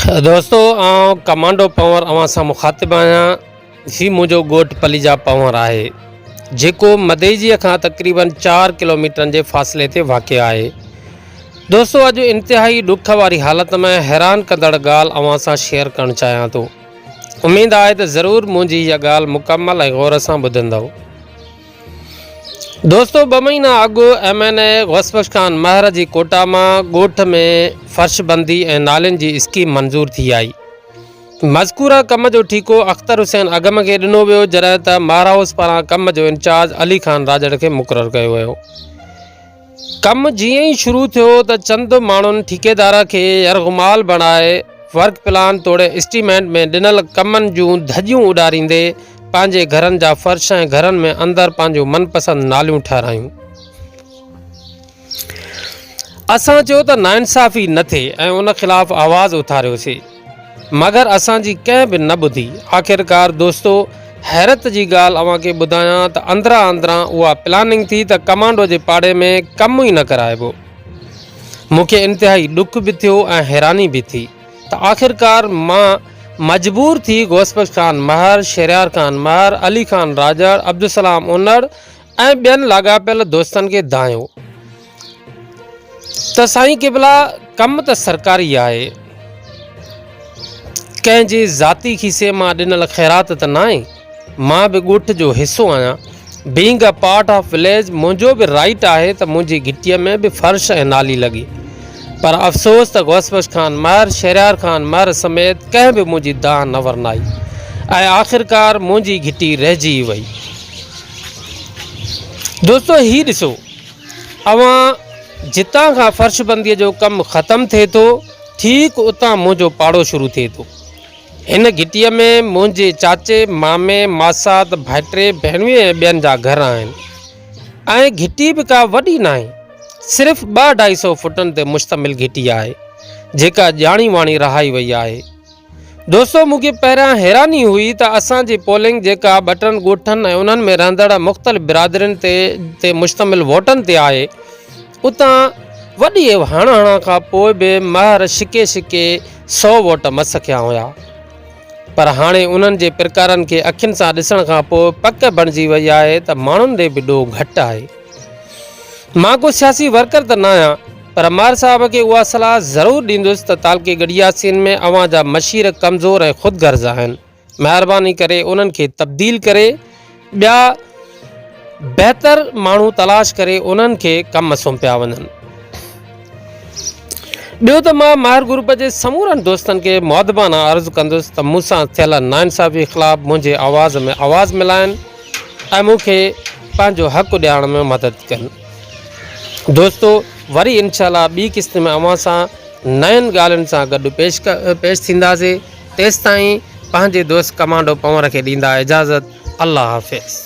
دوستو آئون ڪمانڊو پنور اوهان سان مخاطب آهيان هي منهنجو ڳوٺ پليجا پنور آهي جيڪو مديجي کان تقريبن 4 ڪلوميٽرن جي فاصلي تي واقع آهي دوستو اڄ انتهائي ڏک واري حالت ۾ حيران ڪندڙ ڳالهه اوهان سان شيئر ڪرڻ چاهيان ٿو اميد آهي ته ضرور منهنجي هيء ڳالهه مڪمل ۽ غور سان ٻڌندؤ دوستو ٻه مهينا اڳ M N A Ghaus Bakhsh Khan Mahar جي ڪوٽا مان ڳوٺ ۾ فرش بندي ۽ نالين جي اسڪيم منظور ٿي آئي. مذڪوره ڪم جو ٺيڪو اختر حسين اگم کي ڏنو ويو جڏهن ته مهر هائوس پاران ڪم جو انچارج علي خان راڄڙ کي مقرر ڪيو ويو. ڪم جيئن ئي شروع ٿيو ته چند ماڻهن ٺيڪيدار کي يرغمال بڻائي ورڪ پلان توڙي اسٽيمينٽ ۾ ڏنل ڪمن جون ڌڄيون اڏاريندي پنهنجي گهرن جا فرش ۽ گهرن ۾ اندر پنهنجون من پسند ناليون ٺهرايون. اسان چيو ته ناانصافي نه ٿئي ۽ ان خلاف آواز اٿاريوسي. مگر اسان جي ڪنهن به نه ٻڌي. آخرڪار دوستو حيرت جي ڳالهه اوهان کي ٻڌايان ته اندران اندران اها پلاننگ ٿي ته ڪمانڊو جي پاڙي ۾ ڪم ئي نه ڪرائبو. مون کي انتهائي ڏک به ٿيو ۽ حيراني به ٿي ته آخرڪار مان مجبور ٿي غوث بخش خان مهر، شهريار خان مهر، علي خان راڄڙ، عبدالسلام انڙ ۽ ٻين لاڳاپيل دوستن کي دانهيو. ته سائين قبلا ڪم ته سرڪاري آهي، ڪنهن جي ذاتي کيسي مان ڏنل خيرات ته ناهي، مان به ڳوٺ جو حصو آهيان، being a part of village منهنجو به رائيٽ آهي ته منهنجي گهٽيء ۾ به فرش ۽ نالي لڳي، پر افسوس ته غوث بخش خان مهر، شهريار خان مهر سميت ڪنهن به منهنجي دانهن نه ورنائي ۽ آخرڪار منهنجي گهٽي رهجي ئي وئي. دوستو هي ڏسو. اوهان جتان کان فرش بنديء جو ڪم ختم ٿئي ٿو، ٺيڪ اتان منهنجو پاڙو شروع ٿئي ٿو. هن گهٽيء ۾ منهنجي چاچي، مامي، ماسات، ڀائٽي، ڀيڻويي ۽ ٻين جا گهر آهن ۽ گهٽي به ڪا وڏي ناهي، صرف ٻه اڍائي سئو فٽن تي مشتمل گهٽي آهي، جيڪا ڄاڻي واڻي رهائي وئي آهي. دوستو مون کي پهريان حيراني هئي ته اسان جي پولنگ جيڪا ٻه ٽن ڳوٺن ۽ انهن ۾ رهندڙ مختلف برادرين تي تي مشتمل ووٽن تي آهي اتان وڏي هڻ هڻان کان پوء به مهر شڪي شڪي سو ووٽ مس کيا هيا پر هاڻي انهن جي پرڪارن کي اکين سان ڏسڻ کان پوء پڪ بڻجي وئي آهي ته ماڻهن ڏي به ڏوهه گهٽ آهي. مان ڪو سياسي ورڪر ته ناهيان پر مهر صاحب کي اها صلاح ضرور ڏيندس ته تعلقي ڳڙهياسين ۾ اوهان جا مشير ڪمزور ۽ خود غرض آهن مهرباني ڪري انهن کي تبديل ڪري ٻيا بهتر ماڻهو تلاش ڪري انهن کي ڪم سونپيا وڃن. ٻيو ته مان ماهر گروپ جي سمورن دوستن کي مؤدبانه عرض ڪندس ته مون سان ٿيل ناانصافي خلاف منهنجي آواز ۾ آواز ملائن ۽ مون کي پنهنجو حق ڏيارڻ ۾ مدد ڪن. دوستو وري انشاء الله ٻي قسط ۾ اوهان سان نين ڳالهين سان گڏ پيش پيش ٿينداسي تيستائين پنهنجي دوست ڪمانڊو پنور کي ڏيندا اجازت الله حافظ.